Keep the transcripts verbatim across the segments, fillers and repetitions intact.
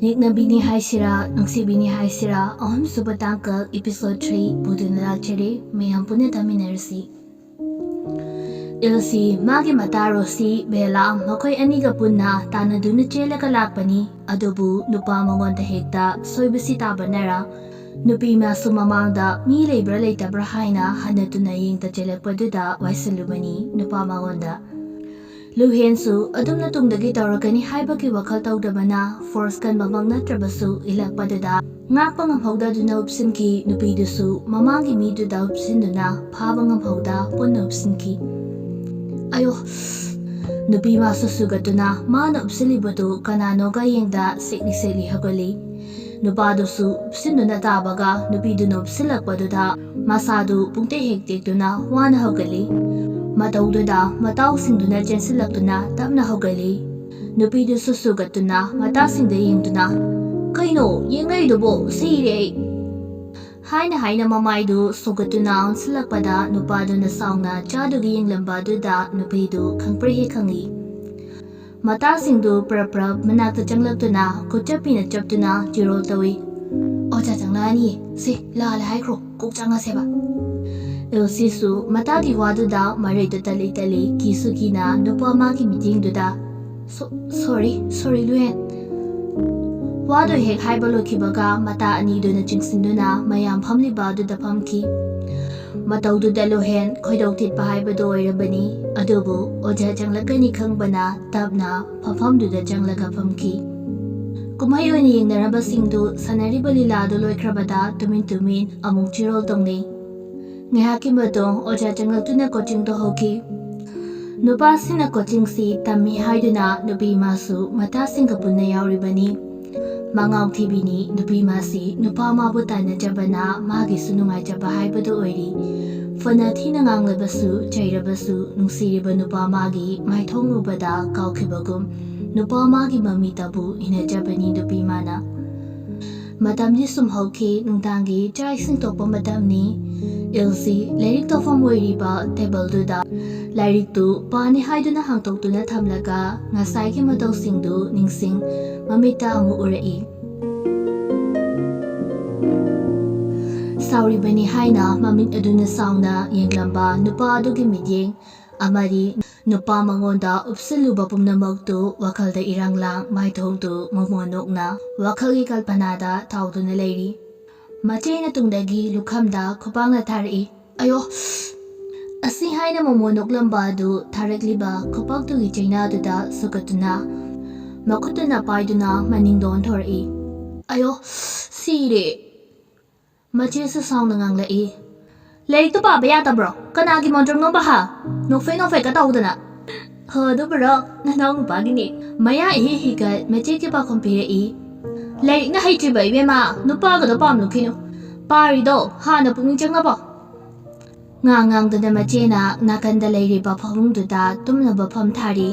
ꯌꯦꯛꯅꯕꯤꯅꯤ ꯍꯥꯏꯁꯤꯔꯥ, ꯅꯨꯡꯁꯤꯕꯤꯅꯤ ꯍꯥꯏꯁꯤꯔꯥ, ꯑꯍꯨꯝꯁꯨꯕ ꯇꯥꯡꯀꯛ episode three ꯄꯨꯗꯨꯅ ꯂꯥꯛꯆꯔꯤ꯫ ꯃꯌꯥꯝ ꯄꯨꯟꯅ ꯇꯥꯃꯤꯟꯅꯔꯁꯤ꯫ ꯏꯜꯁꯤ ꯃꯥꯒꯤ ꯃꯇꯥ ꯔꯣꯁꯤ ꯕꯦꯂꯥ ꯃꯈꯣꯏ ꯑꯅꯤꯒ ꯄꯨꯟꯅ ꯇꯥꯟꯅꯗꯨꯅ ꯆꯦꯜꯂꯒ ꯂꯥꯛꯄꯅꯤ꯫ ꯑꯗꯨꯕꯨ ꯅꯨꯄꯥ ꯃꯉꯣꯟꯗ ꯍꯦꯛꯇ ꯁꯣꯏꯕꯁꯤ ꯇꯥꯕꯅꯔ ꯅꯨꯄꯤ ꯃꯥꯁꯨ ꯃꯃꯥꯡꯗ ꯃꯤ ꯂꯩꯕ꯭ꯔꯥ ꯂꯩꯇꯕ꯭ꯔꯥ ꯍꯥꯏꯅ ꯍꯟꯅ ꯇꯨꯅ ꯌꯦꯡꯗ ꯆꯦꯜꯂꯛꯄꯗꯨꯗ ꯋꯥꯏꯁꯜꯂꯨꯕꯅꯤ ꯅꯨꯄꯥ ꯃꯉꯣꯟꯗ꯫ ꯂꯨꯍꯦꯟꯁꯨ ꯑꯗꯨꯝꯅ ꯇꯨꯡꯗꯒꯤ ꯇꯧꯔꯛꯀꯅꯤ ꯍꯥꯏꯕꯒꯤ ꯋꯥꯈꯜ ꯇꯧꯗꯕꯅ force ꯀꯟꯕꯃꯛ ꯅꯠꯇ꯭ꯔꯕꯁꯨ ꯏꯜꯂꯛꯄꯗꯨꯗ ꯉꯥꯛꯄ ꯉꯝꯍꯧꯗꯗꯨꯅ ꯎꯞꯁꯤꯟꯈꯤ꯫ ꯅꯨꯄꯤꯗꯨꯁꯨ ꯃꯃꯥꯡꯒꯤ ꯃꯤꯗꯨꯗ ꯎꯞꯁꯤꯟꯗꯨꯅ ꯐꯥꯕ ꯉꯝꯍꯧꯗ ꯄꯨꯟꯅ ꯎꯞꯁꯤꯟꯈꯤ꯫ ꯑꯌꯣ! ꯅꯨꯄꯤ ꯃꯥꯁꯨ ꯁꯨꯒꯠꯇꯨꯅ ꯃꯥꯅ ꯎꯞꯁꯤꯜꯂꯤꯕꯗꯨ ꯀꯅꯥꯅꯣꯒ ꯌꯦꯡꯗ ꯁꯦꯛꯂꯤ ꯁꯦꯛꯂꯤ ꯍꯧꯒꯠꯂꯤ꯫ ꯅꯨꯄꯥꯗꯨꯁꯨ ꯎꯞꯁꯤꯟꯗꯨꯅ ꯇꯥꯕꯒ ꯅꯨꯄꯤꯗꯨꯅ ꯎꯞꯁꯤꯜꯂꯛꯄꯗꯨꯗ ꯃꯁꯥꯗꯨ ꯄꯨꯡꯇꯦꯛ ꯍꯦꯛ ꯇꯦꯛꯇꯨꯅ ꯋꯥꯅ ꯍꯧꯒꯠꯂꯤ꯫ ꯃꯇꯧꯗꯨꯗ ꯃꯇꯥꯎꯁꯤꯡꯗꯨꯅ ꯆꯦꯟꯁꯤꯜꯂꯛꯇꯨꯅ ꯇꯞꯅ ꯍꯧꯒꯠꯂꯤ꯫ ꯅꯨꯄꯤꯗꯨꯁꯨ ꯁꯨꯒꯠꯇꯨꯅ ꯃꯇꯥꯁꯤꯡꯗ ꯌꯦꯡꯗꯨꯅ, "ꯀꯩꯅꯣ ꯌꯦꯡꯅꯩꯗꯨꯕꯣ? ꯁꯤꯔꯦ ꯑꯩ!" ꯍꯥꯏꯅ ꯍꯥꯏꯅ ꯃꯃꯥꯏꯗꯨ ꯁꯨꯒꯠꯇꯨꯅ ꯑꯣꯟꯁꯤꯜꯂꯛꯄꯗ ꯅꯨꯄꯥꯗꯨꯅ ꯁꯥꯎꯅ ꯆꯥꯗꯨꯒꯤ ꯌꯦꯡꯂꯝꯕ ꯑꯗꯨꯗ ꯅꯨꯄꯤꯗꯨ ꯈꯪꯄ꯭ꯔꯦꯛ ꯍꯦꯛ ꯈꯪꯏ꯫ ꯃꯇꯥꯁꯤꯡꯗꯨ ꯄ꯭ꯔꯞ ꯄ꯭ꯔꯞ ꯃꯅꯥꯛꯇ ꯆꯪꯂꯛꯇꯨꯅ ꯈꯨꯠꯆꯞꯄꯤꯅ ꯆꯞꯇꯨꯅ ꯆꯤꯔꯣꯜ ꯇꯧꯏ꯫ "ꯑꯣꯖꯥ ꯆꯪꯂꯛꯑꯅꯤ, ꯁꯦ ꯂꯥꯜꯂꯦ ꯍꯥꯏꯈ꯭ꯔꯣ, ꯀꯣꯛ ꯆꯪꯉꯁꯦꯕ!" ꯏꯜꯁꯤꯁꯨ ꯃꯇꯥꯒꯤ ꯋꯥꯗꯨꯗ ꯃꯔꯩꯗꯨ ꯇꯠꯂꯤ ꯇꯠꯂꯤ ꯀꯤꯁꯨ ꯀꯤꯅ ꯅꯨꯄꯥ ꯃꯥꯒꯤ ꯃꯤꯠꯌꯦꯡꯗꯨꯗ, "ꯁꯣ-, sorry, sorry ꯂꯨꯍꯦꯟ!" ꯋꯥꯗꯨ ꯍꯦꯛ ꯍꯥꯏꯕ ꯂꯣꯏꯈꯤꯕꯒ ꯃꯇꯥ ꯑꯅꯤꯗꯨꯅ ꯆꯤꯡꯁꯤꯟꯗꯨꯅ ꯃꯌꯥꯝ ꯐꯝꯂꯤꯕ ꯑꯗꯨꯗ ꯐꯝꯈꯤ꯫ ꯃꯇꯧꯗꯨꯗ ꯂꯨꯍꯦꯟ ꯈꯣꯏꯗꯧ ꯊꯤꯠꯄ ꯍꯥꯏꯕꯗꯨ ꯑꯣꯏꯔꯕꯅꯤ꯫ ꯑꯗꯨꯕꯨ ꯑꯣꯖꯥ ꯆꯪꯂꯛꯀꯅꯤ ꯈꯪꯕꯅ ꯇꯞꯅ ꯐꯝꯐꯝꯗꯨꯗ ꯆꯪꯂꯒ ꯐꯝꯈꯤ꯫ ꯀꯨꯝꯍꯩ ꯑꯣꯏꯅ ꯌꯦꯡꯅꯔꯝꯕꯁꯤꯡꯗꯨ ꯁꯥꯟꯅꯔꯤꯕ ꯂꯤꯂꯥꯗꯨ ꯂꯣꯏꯈ꯭ꯔꯕꯗ ꯇꯨꯃꯤꯟ ꯇꯨꯃꯤꯟ ꯑꯃꯨꯛ ꯆꯤꯔꯣꯜ ꯇꯧꯅꯩ꯫ ꯉꯥꯏꯍꯥꯛꯀꯤ ꯃꯇꯨꯡ ꯑꯣꯖꯥ ꯆꯪꯂꯛꯇꯨꯅ ꯀꯣꯆꯤꯡꯗꯨ ꯍꯧꯈꯤ꯫ ꯅꯨꯄꯥꯁꯤꯡꯅ ꯀꯣꯆꯤꯡꯁꯤ ꯇꯝꯃꯤ ꯍꯥꯏꯗꯨꯅ ꯅꯨꯄꯤ ꯃꯥꯁꯨ ꯃꯇꯥꯁꯤꯡꯒ ꯄꯨꯟꯅ ꯌꯥꯎꯔꯤꯕꯅꯤ꯫ ꯃꯉꯥꯎ ꯊꯤꯕꯤꯅꯤ ꯅꯨꯄꯤ ꯃꯥꯁꯤ ꯅꯨꯄꯥ ꯃꯥꯕꯨ ꯇꯥꯟꯅꯖꯕꯅ ꯃꯥꯒꯤꯁꯨ ꯅꯨꯡꯉꯥꯏꯖꯕ ꯍꯥꯏꯕꯗꯨ ꯑꯣꯏꯔꯤ꯫ ꯐꯅ ꯊꯤꯅ ꯉꯥꯡꯂꯕꯁꯨ ꯆꯩꯔꯕꯁꯨ ꯅꯨꯡꯁꯤꯔꯤꯕ ꯅꯨꯄꯥ ꯃꯥꯒꯤ ꯃꯥꯏꯊꯣꯡ ꯎꯕꯗ ꯀꯥꯎꯈꯤꯕꯒꯨꯝ ꯅꯨꯄꯥ ꯃꯥꯒꯤ ꯃꯃꯤꯇꯕꯨ ꯏꯟꯅꯖꯕꯅꯤ ꯅꯨꯄꯤ ꯃꯥꯅ꯫ ꯃꯇꯝꯗꯤ ꯁꯨꯝ ꯍꯧꯈꯤ꯫ ꯅꯨꯡꯗꯥꯡꯒꯤ ꯆꯥꯛ ꯏꯁꯤꯡ ꯇꯣꯛꯄ ꯃꯇꯝꯅꯤ꯫ ꯏꯜꯁꯤ ꯂꯥꯏꯔꯤꯛ ꯇꯧꯐꯝ ꯑꯣꯏꯔꯤꯕ ꯇꯦꯕꯜꯗꯨꯗ ꯂꯥꯏꯔꯤꯛꯇꯨ ꯄꯥꯅꯤ ꯍꯥꯏꯗꯨꯅ ꯍꯥꯡꯗꯣꯛꯇꯨꯅ ꯊꯝꯂꯒ ꯉꯁꯥꯏꯒꯤ ꯃꯇꯧꯁꯤꯡꯗꯨ ꯅꯤꯡꯁꯤꯡ ꯃꯃꯤꯠꯇ ꯑꯃꯨꯛ ꯎꯔꯛꯏ꯫ ꯁꯥꯎꯔꯤꯕꯅꯤ ꯍꯥꯏꯅ ꯃꯃꯤꯠ ꯑꯗꯨꯅ ꯁꯥꯎꯅ ꯌꯦꯡꯂꯝꯕ ꯅꯨꯄꯥ ꯑꯗꯨꯒꯤ ꯃꯤꯠꯌꯦꯡ ꯑꯃꯗꯤ ꯅꯨꯄꯥ ꯃꯉꯣꯟꯗ ꯎꯞꯁꯤꯜꯂꯨꯕ ꯄꯨꯝꯅꯃꯛꯇꯨ ꯋꯥꯈꯜꯗ ꯏꯔꯥꯡ ꯂꯥꯡ ꯃꯥꯏꯊꯣꯡꯗꯨ ꯃꯣꯃꯣꯟ ꯅꯣꯛꯅ ꯋꯥꯈꯜꯒꯤ ꯀꯜꯄꯅꯥꯗ ꯇꯥꯎꯗꯨꯅ ꯂꯩꯔꯤ꯫ ꯃꯆꯦꯅ ꯇꯨꯡꯗꯒꯤ ꯂꯨꯈꯝꯗ ꯈꯨꯄꯥꯛꯅ ꯊꯥꯔꯛꯏ꯫ "ꯑꯌꯣ!" ꯑꯁꯤ ꯍꯥꯏꯅ ꯃꯣꯃꯣꯟ ꯅꯣꯛꯂꯝꯕ ꯑꯗꯨ ꯊꯥꯔꯛꯂꯤꯕ ꯈꯨꯄꯥꯛꯇꯨꯒꯤ ꯆꯩꯅꯥꯗꯨꯗ ꯁꯨꯒꯠꯇꯨꯅ ꯃꯈꯨꯠꯇꯨꯅ ꯄꯥꯏꯗꯨꯅ ꯃꯅꯤꯡꯗ ꯑꯣꯟꯊꯣꯔꯛꯏ꯫ "ꯑꯌꯣ! ꯁꯤꯔꯦ!" ꯃꯆꯦꯁꯨ ꯁꯥꯎꯅ ꯉꯥꯡꯂꯛꯏ꯫ "ꯂꯥꯏꯔꯤꯛꯇꯣ ꯄꯥꯕ ꯌꯥꯗꯕ꯭ꯔꯣ? ꯀꯅꯥꯒꯤ ꯃꯣꯟꯗ꯭ꯔꯪꯅꯣꯕ ꯍꯥ? ꯅꯣꯛꯐꯦꯠ ꯅꯣꯛꯐꯦꯠꯀ ꯇꯧꯗꯅ!" "ꯍꯣ, ꯑꯗꯨꯕꯨꯔꯣ? ꯅꯅꯥꯎ ꯅꯨꯄꯥꯒꯤꯅꯦ꯫" ꯃꯌꯥ ꯏꯍꯤ ꯍꯤꯒꯠ ꯃꯆꯦꯒꯤ ꯄꯥꯎꯈꯨꯝ ꯄꯤꯔꯛꯏ꯫ "ꯂꯥꯏꯔꯤꯛꯅ ꯍꯩꯇ꯭ꯔꯤꯕ ꯏꯕꯦꯝꯃ, ꯅꯨꯄꯥꯒꯗꯣ ꯄꯥꯝꯂꯨꯈꯤꯅꯨ꯫ ꯄꯥꯔꯤꯗꯣ ꯍꯥꯟꯅ ꯄꯨꯛꯅꯤꯡ ꯆꯪꯅꯕꯣ꯫" ꯉꯥꯡ ꯉꯥꯡꯗꯨꯅ ꯃꯆꯦꯅ ꯅꯥꯀꯟꯗ ꯂꯩꯔꯤꯕ ꯐꯃꯨꯡꯗꯨꯗ ꯇꯨꯝꯅꯕ ꯐꯝ ꯊꯥꯔꯤ꯫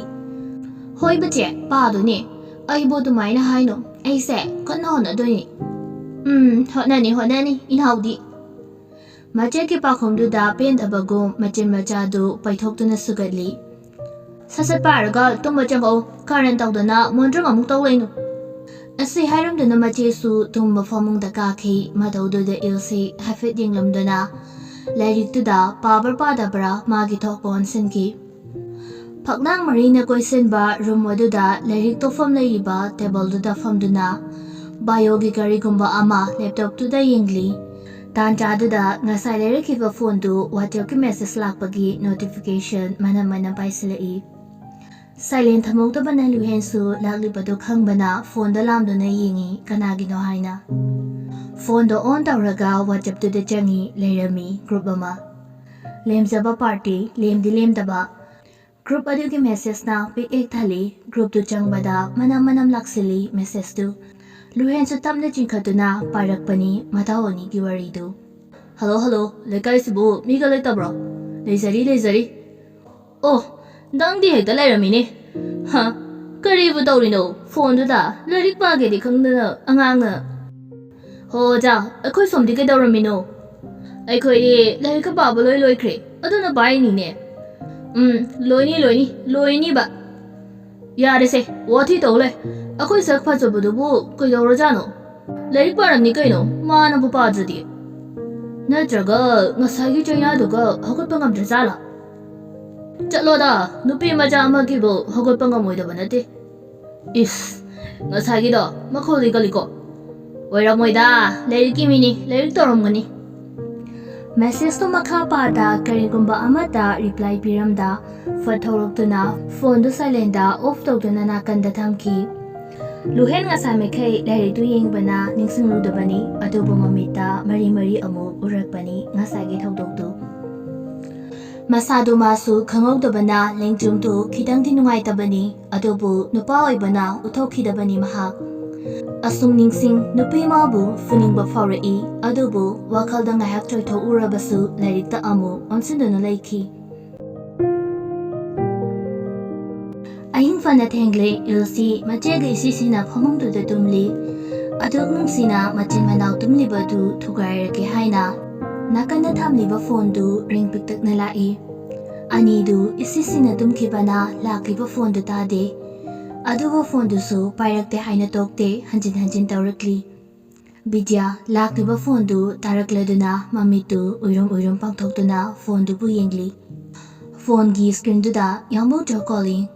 "ꯍꯣꯏ ꯃꯆꯦ, ꯄꯥꯗꯣꯏꯅꯦ꯫ ꯑꯩꯕꯨ ꯑꯗꯨꯃꯥꯏꯅ ꯍꯥꯏꯅꯨ꯫ ꯑꯩꯁꯦ ꯀꯟꯅ ꯍꯣꯠꯅꯗꯣꯏꯅꯤ꯫" "ꯎꯝ, ꯍꯣꯠꯅꯅꯤ, ꯍꯣꯠꯅꯅꯤ, ꯏꯅꯥꯎꯗꯤ꯫" ꯃꯆꯦꯒꯤ ꯄꯥꯎꯈꯨꯝꯗꯨꯗ ꯄꯦꯟꯗꯕꯒꯨꯝ ꯃꯆꯤꯟ ꯃꯆꯥꯗꯨ ꯄꯩꯊꯣꯛꯇꯨꯅ ꯁꯨꯒꯠꯂꯤ꯫ "ꯁꯠ ꯁꯠ ꯄꯥꯔꯒ ꯇꯨꯝꯕ ꯆꯪꯉꯛꯎ꯫ ꯀꯥꯔꯟ ꯇꯧꯗꯅ ꯃꯣꯟꯗ꯭ꯔꯪ ꯑꯃꯨꯛ ꯇꯧ ꯂꯩꯅꯨ꯫" ꯑꯁꯤ ꯍꯥꯏꯔꯝꯗꯨꯅ ꯃꯆꯦꯁꯨ ꯇꯨꯝꯕ ꯐꯃꯨꯡꯗ ꯀꯥꯈꯤ꯫ ꯃꯇꯧꯗꯨꯗ ꯏꯜꯁꯤ ꯍꯥꯏꯐꯦꯠ ꯌꯦꯡꯂꯝꯗꯨꯅ ꯂꯥꯏꯔꯤꯛꯇꯨꯗ ꯄꯥꯕ꯭ꯔꯥ ꯄꯥꯗꯕ꯭ꯔꯥ ꯃꯥꯒꯤ ꯊꯣꯛꯄ ꯑꯣꯟꯁꯤꯟꯈꯤ꯫ ꯐꯛꯂꯥꯡ ꯃꯔꯤꯅ ꯀꯣꯏꯁꯤꯟꯕ ꯔꯨꯝ ꯑꯗꯨꯗ ꯂꯥꯏꯔꯤꯛ ꯇꯧꯐꯝ ꯂꯩꯔꯤꯕ ꯇꯦꯕꯜꯗꯨꯗ ꯐꯝꯗꯨꯅ ꯕꯥꯏꯑꯣꯒꯤ ꯀꯔꯤꯒꯨꯝꯕ ꯑꯃ ꯂꯦꯞꯇꯣꯞꯇꯨꯗ ꯌꯦꯡꯂꯤ꯫ ꯇꯥꯟꯖꯥꯗꯨꯗ ꯉꯁꯥꯏ ꯂꯩꯔꯛꯈꯤꯕ ꯐꯣꯟꯗꯨ WhatsAppꯀꯤ ꯃꯦꯁꯦꯖ ꯂꯥꯛꯄꯒꯤ ꯅꯣꯇꯤꯐꯤꯀꯦꯁꯟ ꯃꯅꯝ ꯃꯅꯝ ꯄꯥꯏꯁꯤꯜꯂꯛꯏ꯫ ꯁꯥꯏꯂꯦꯟ ꯊꯝꯍꯧꯗꯕꯅ ꯂꯨꯍꯦꯟꯁꯨ ꯂꯥꯛꯂꯤꯕꯗꯨ ꯈꯪꯕꯅ ꯐꯣꯟꯗ ꯂꯥꯝꯗꯨꯅ ꯌꯦꯡꯉꯤ, ꯀꯅꯥꯒꯤꯅꯣ ꯍꯥꯏꯅ꯫ ꯐꯣꯟꯗꯣ ꯑꯣꯟ ꯇꯧꯔꯒ WhatsAppꯇꯨꯗ ꯆꯪꯉꯤ꯫ ꯂꯩꯔꯝꯃꯤ ꯒ꯭ꯔꯨꯞ ꯑꯃ꯫ ꯂꯦꯝꯖꯕ ꯄꯥꯔꯇꯤ, ꯂꯦꯝꯗꯤ ꯂꯦꯝꯗꯕ꯫ ꯒ꯭ꯔꯨꯞ ꯑꯗꯨꯒꯤ ꯃꯦꯁꯦꯖꯅ ꯄꯤꯛ ꯍꯦꯛ ꯊꯜꯂꯤ꯫ ꯒ꯭ꯔꯨꯞꯇꯨ ꯆꯪꯕꯗ ꯃꯅꯝ ꯃꯅꯝ ꯂꯥꯛꯁꯤꯜꯂꯤ ꯃꯦꯁꯦꯖꯇꯨ꯫ ꯂꯨꯍꯦꯟꯁꯨ ꯇꯞꯅ ꯆꯤꯡꯈꯠꯇꯨꯅ ꯄꯥꯏꯔꯛꯄꯅꯤ ꯃꯊꯧ ꯑꯅꯤꯒꯤ ꯋꯥꯔꯤꯗꯨ꯫ "ꯍꯜꯂꯣ, ꯍꯜꯂꯣ, ꯂꯩꯀꯥꯏꯁꯤꯕꯨ ꯃꯤꯒ ꯂꯩꯇꯕ꯭ꯔꯣ?" "ꯂꯩꯖꯔꯤ, ꯂꯩꯖꯔꯤ꯫" "ꯑꯣ, ꯅꯪꯗꯤ ꯍꯦꯛꯇ ꯂꯩꯔꯝꯃꯤꯅꯦ꯫ ꯍꯥ, ꯀꯔꯤꯕꯨ ꯇꯧꯔꯤꯅꯣ ꯐꯣꯟꯗꯨꯗ? ꯂꯥꯏꯔꯤꯛ ꯄꯥꯒꯦꯗꯤ ꯈꯪꯗꯅ ꯑꯉꯥꯡꯅ꯫" "ꯍꯣ ꯑꯣꯖꯥ, ꯑꯩꯈꯣꯏ ꯁꯣꯝꯗꯤ ꯀꯩꯗꯧꯔꯝꯃꯤꯅꯣ?" ꯑꯩꯈꯣꯏꯗꯤ ꯂꯥꯏꯔꯤꯛꯀ ꯄꯥꯕ ꯂꯣꯏ ꯂꯣꯏꯈ꯭ꯔꯦ, ꯑꯗꯨꯅ ꯄꯥꯏꯅꯤꯅꯦ꯫ ꯎꯝ, ꯂꯣꯏꯅꯤ, ꯂꯣꯏꯅꯤ, ꯂꯣꯏꯅꯤꯕ꯫ ꯌꯥꯔꯦꯁꯦ, ꯋꯥꯊꯤ ꯇꯧ ꯂꯩ꯫ ꯑꯩꯈꯣꯏ ꯁꯛ ꯐꯖꯕꯗꯨꯕꯨ ꯀꯩꯗꯧꯔꯖꯥꯠꯅꯣ? ꯂꯥꯏꯔꯤꯛ ꯄꯥꯔꯝꯅꯤ ꯀꯩꯅꯣ, ꯃꯥꯅꯕꯨ ꯄꯥꯗ꯭ꯔꯗꯤ꯫ ꯅꯠꯇ꯭ꯔꯒ ꯉꯁꯥꯏꯒꯤ ꯆꯩꯅꯥꯗꯨꯒ ꯍꯧꯒꯠꯄ ꯉꯝꯗ꯭ꯔꯖꯥꯠꯂꯥ? ꯆꯠꯂꯣꯗ, ꯅꯨꯄꯤ ꯃꯆꯥ ꯑꯃꯒꯤꯕꯨ ꯍꯧꯒꯠꯄ ꯉꯝꯃꯣꯏꯗꯕ ꯅꯠꯇꯦ꯫ ꯏꯁ, ꯉꯁꯥꯏꯒꯤꯗꯣ ꯃꯈꯣꯜꯗꯤ ꯀꯜꯂꯤꯀꯣ꯫ ꯑꯣꯏꯔꯝꯃꯣꯏꯗ, ꯂꯥꯏꯔꯤꯛꯀꯤ ꯃꯤꯅꯤ, ꯂꯥꯏꯔꯤꯛ ꯇꯧꯔꯝꯒꯅꯤ꯫ ꯃꯦꯁꯦꯖꯇꯣ ꯃꯈꯥ ꯄꯥꯗ ꯀꯔꯤꯒꯨꯝꯕ ꯑꯃꯠꯇ ꯔꯤꯄ꯭ꯂꯥꯏ ꯄꯤꯔꯝꯗ, ꯐꯠ ꯊꯣꯛꯂꯛꯇꯨꯅ ꯐꯣꯟꯗꯨ ꯁꯥꯏꯂꯦꯟꯗ ꯑꯣꯐ ꯇꯧꯗꯨꯅ ꯅꯥꯀꯟꯗ ꯊꯝꯈꯤ꯫ ꯂꯨꯍꯦꯟ ꯉꯁꯥꯏ ꯃꯈꯩ ꯂꯥꯏꯔꯤꯛꯇꯨ ꯌꯦꯡꯕꯅ ꯅꯤꯡꯁꯤꯡꯂꯨꯗꯕꯅꯤ, ꯑꯗꯨꯕꯨ ꯃꯃꯤꯠꯇ ꯃꯔꯤ ꯃꯔꯤ ꯑꯃꯨꯛ ꯎꯔꯛꯄꯅꯤ ꯉꯁꯥꯏꯒꯤ ꯊꯧꯗꯣꯛꯇꯨ꯫ ꯃꯁꯥꯗꯨ ꯃꯥꯁꯨ ꯈꯪꯍꯧꯗꯕꯅ ꯂꯦꯡꯖꯨꯝꯗꯨ ꯈꯤꯇꯪꯗꯤ ꯅꯨꯡꯉꯥꯏꯇꯕꯅꯤ, ꯑꯗꯨꯕꯨ ꯅꯨꯄꯥ ꯑꯣꯏꯕꯅ ꯎꯠꯊꯣꯛꯈꯤꯗꯕꯅꯤ ꯃꯍꯥꯛ꯫ ꯑꯁꯨꯝ ꯅꯤꯡꯁꯤꯡ ꯅꯨꯄꯤ ꯑꯃꯕꯨ ꯐꯨꯅꯤꯡꯕ ꯐꯥꯎꯔꯛꯏ, ꯑꯗꯨꯕꯨ ꯋꯥꯈꯜꯗ ꯉꯥꯏꯍꯥꯛ ꯆꯣꯏꯊꯣꯛꯎꯔꯕꯁꯨ ꯂꯥꯏꯔꯤꯛꯇ ꯑꯃꯨꯛ ꯑꯣꯟꯁꯤꯟꯗꯨꯅ ꯂꯩꯈꯤ꯫ ꯑꯍꯤꯡ ꯐꯅ ꯊꯦꯡꯂꯦ, ꯏꯜꯁꯤ ꯃꯆꯦꯒ ꯏꯁꯤꯁꯤꯅ ꯐꯃꯨꯡꯗꯨꯗ ꯇꯨꯝꯂꯤ꯫ ꯑꯗꯨꯛ ꯅꯨꯡꯁꯤꯅ ꯃꯆꯤꯟ ꯃꯅꯥꯎ ꯇꯨꯝꯂꯤꯕꯗꯨ ꯊꯨꯒꯥꯏꯔꯒꯦ ꯍꯥꯏꯅ ꯅꯥꯀꯟꯗ ꯊꯝꯂꯤꯕ ꯐꯣꯟꯗꯨ ꯔꯤꯡ ꯄꯤꯛꯇꯛꯅ ꯂꯥꯛꯏ꯫ ꯑꯅꯤꯗꯨ ꯏꯁꯤꯁꯤꯅ ꯇꯨꯝꯈꯤꯕꯅ ꯂꯥꯛꯂꯤꯕ ꯐꯣꯟꯗꯨ ꯇꯥꯗꯦ꯫ ꯑꯗꯨꯕꯨ ꯐꯣꯟꯗꯨꯁꯨ ꯄꯥꯏꯔꯛꯇꯦ ꯍꯥꯏꯅ ꯇꯣꯛꯇꯦ, ꯍꯟꯖꯤꯟ ꯍꯟꯖꯤꯟ ꯇꯧꯔꯛꯂꯤ꯫ ꯕꯤꯗ꯭ꯌꯥ ꯂꯥꯛꯂꯤꯕ ꯐꯣꯟꯗꯨ ꯇꯥꯔꯛꯂꯗꯨꯅ ꯃꯃꯤꯠꯇꯨ ꯎꯏꯔꯨꯝ ꯎꯏꯔꯨꯝ ꯄꯥꯡꯊꯣꯛꯇꯨꯅ ꯐꯣꯟꯗꯨꯕꯨ ꯌꯦꯡꯂꯤ꯫ ꯐꯣꯟꯒꯤ ꯁ꯭ꯀ꯭ꯔꯤꯟꯗꯨꯗ "ꯌꯥꯝꯕꯨꯡ ꯖꯣ ꯀꯣꯂꯤꯡ,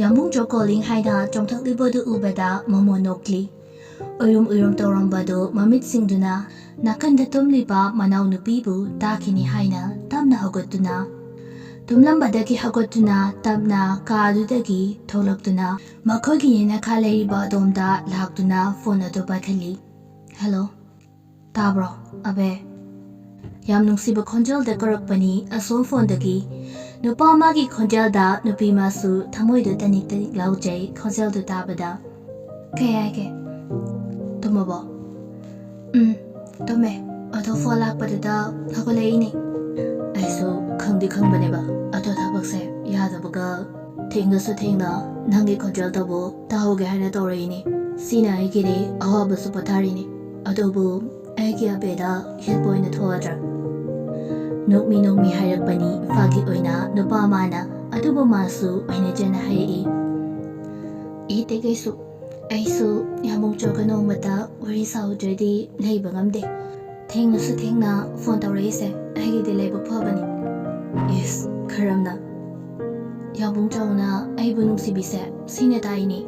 ꯌꯥꯝꯕꯨꯡ ꯖꯣ ꯀꯣꯂꯤꯡ" ꯍꯥꯏꯅ ꯆꯣꯡꯊꯣꯛꯂꯤꯕꯗꯨ ꯎꯕꯗ ꯃꯃꯣꯟ ꯅꯣꯛꯂꯤ꯫ ꯎꯏꯔꯨꯝ ꯎꯏꯔꯨꯝ ꯇꯧꯔꯝꯕꯗꯨ ꯃꯃꯤꯠ ꯁꯤꯡꯗꯨꯅ ꯅꯥꯀꯟꯗ ꯇꯨꯝꯂꯤꯕ ꯃꯅꯥꯎꯅꯨꯄꯤꯕꯨ ꯇꯥꯈꯤꯅꯤ ꯍꯥꯏꯅ ꯇꯞꯅ ꯍꯧꯒꯠꯇꯨꯅ, ꯇꯨꯝꯂꯝꯕꯗꯒꯤ ꯍꯧꯒꯠꯇꯨꯅ ꯇꯞꯅ ꯀꯥꯗꯨꯗꯒꯤ ꯊꯣꯛꯂꯛꯇꯨꯅ ꯃꯈꯣꯏꯒꯤ ꯌꯦꯅꯈꯥ ꯂꯩꯔꯤꯕ ꯑꯗꯣꯝꯗ ꯂꯥꯛꯇꯨꯅ ꯐꯣꯟ ꯑꯗꯨ ꯄꯥꯏꯈꯠꯂꯤ꯫ "ꯍꯦꯜꯂꯣ, ꯇꯥꯕ꯭ꯔꯣ, ꯑꯕꯦ?" ꯌꯥꯝ ꯅꯨꯡꯁꯤꯕ ꯈꯣꯟꯖꯦꯜꯗ ꯀꯧꯔꯛꯄꯅꯤ ꯑꯁꯣꯝ ꯐꯣꯟꯗꯒꯤ꯫ ꯅꯨꯄꯥ ꯑꯃꯒꯤ ꯈꯣꯟꯖꯦꯜꯗ ꯅꯨꯄꯤ ꯑꯃꯁꯨ ꯊꯃꯣꯏꯗ ꯇꯅꯤꯛ ꯇꯅꯤꯛ ꯂꯥꯎꯖꯩ ꯈꯣꯟꯖꯦꯜꯗꯨ ꯇꯥꯕꯗ꯫ "ꯀꯩ ꯍꯥꯏꯒꯦ?" "ꯇꯨꯝꯃꯕꯣ?" "ꯎꯝ, ꯇꯨꯝꯃꯦ꯫ ꯑꯗꯣ ꯐꯣꯟ ꯂꯥꯛꯄꯗꯨꯗ ꯍꯧꯒꯠꯂꯛꯏꯅꯦ꯫ ꯑꯩꯁꯨ ꯈꯪꯗꯤ ꯈꯪꯕꯅꯦꯕ, ꯑꯗꯣ ꯊꯕꯛꯁꯦ ꯌꯥꯗꯕꯒ ꯊꯦꯡꯅꯁꯨ ꯊꯦꯡꯅ ꯅꯪꯒꯤ ꯈꯣꯟꯖꯦꯜꯗꯕꯨ ꯇꯥꯍꯧꯒꯦ ꯍꯥꯏꯅ ꯇꯧꯔꯛꯏꯅꯦ꯫ ꯁꯤꯅ ꯑꯩꯒꯤꯗꯤ ꯑꯋꯥꯕꯁꯨ ꯄꯣꯊꯥꯔꯤꯅꯦ꯫ ꯑꯗꯨꯕꯨ ꯑꯩꯒꯤ ꯑꯕꯦꯗ ꯍꯦꯠꯄ ꯑꯣꯏꯅ ꯊꯣꯛꯑꯗ꯭ꯔꯥ?" ꯅꯣꯛꯃꯤ ꯅꯣꯛꯃꯤ ꯍꯥꯏꯔꯛꯄꯅꯤ ꯐꯥꯒꯤ ꯑꯣꯏꯅ ꯅꯨꯄꯥ ꯑꯃꯅ꯫ ꯑꯗꯨꯕꯨ ꯃꯥꯁꯨ ꯍꯩꯅꯖꯅ ꯍꯥꯏꯔꯛꯏ, "ꯏ ꯇꯦꯛ ꯑꯩꯁꯨ, ꯑꯩꯁꯨ ꯌꯥꯝꯕꯨꯡꯆꯧꯒ ꯅꯣꯡꯃꯇ ꯋꯥꯔꯤ ꯁꯥꯎꯗ꯭ꯔꯗꯤ ꯂꯩꯕ ꯉꯝꯗꯦ꯫ ꯊꯦꯡꯅꯁꯨ ꯊꯦꯡꯅ ꯐꯣꯟ ꯇꯧꯔꯛꯏꯁꯦ ꯑꯩꯒꯤꯗꯤ ꯂꯥꯏꯕꯛ ꯐꯕꯅꯤ꯫" "ꯏꯁ, ꯈꯔꯝꯅ? ꯌꯥꯝꯕꯨꯡꯆꯧꯅ ꯑꯩꯕꯨ ꯅꯨꯡꯁꯤꯕꯤꯁꯦ ꯁꯤꯅ ꯇꯥꯏꯅꯤ꯫"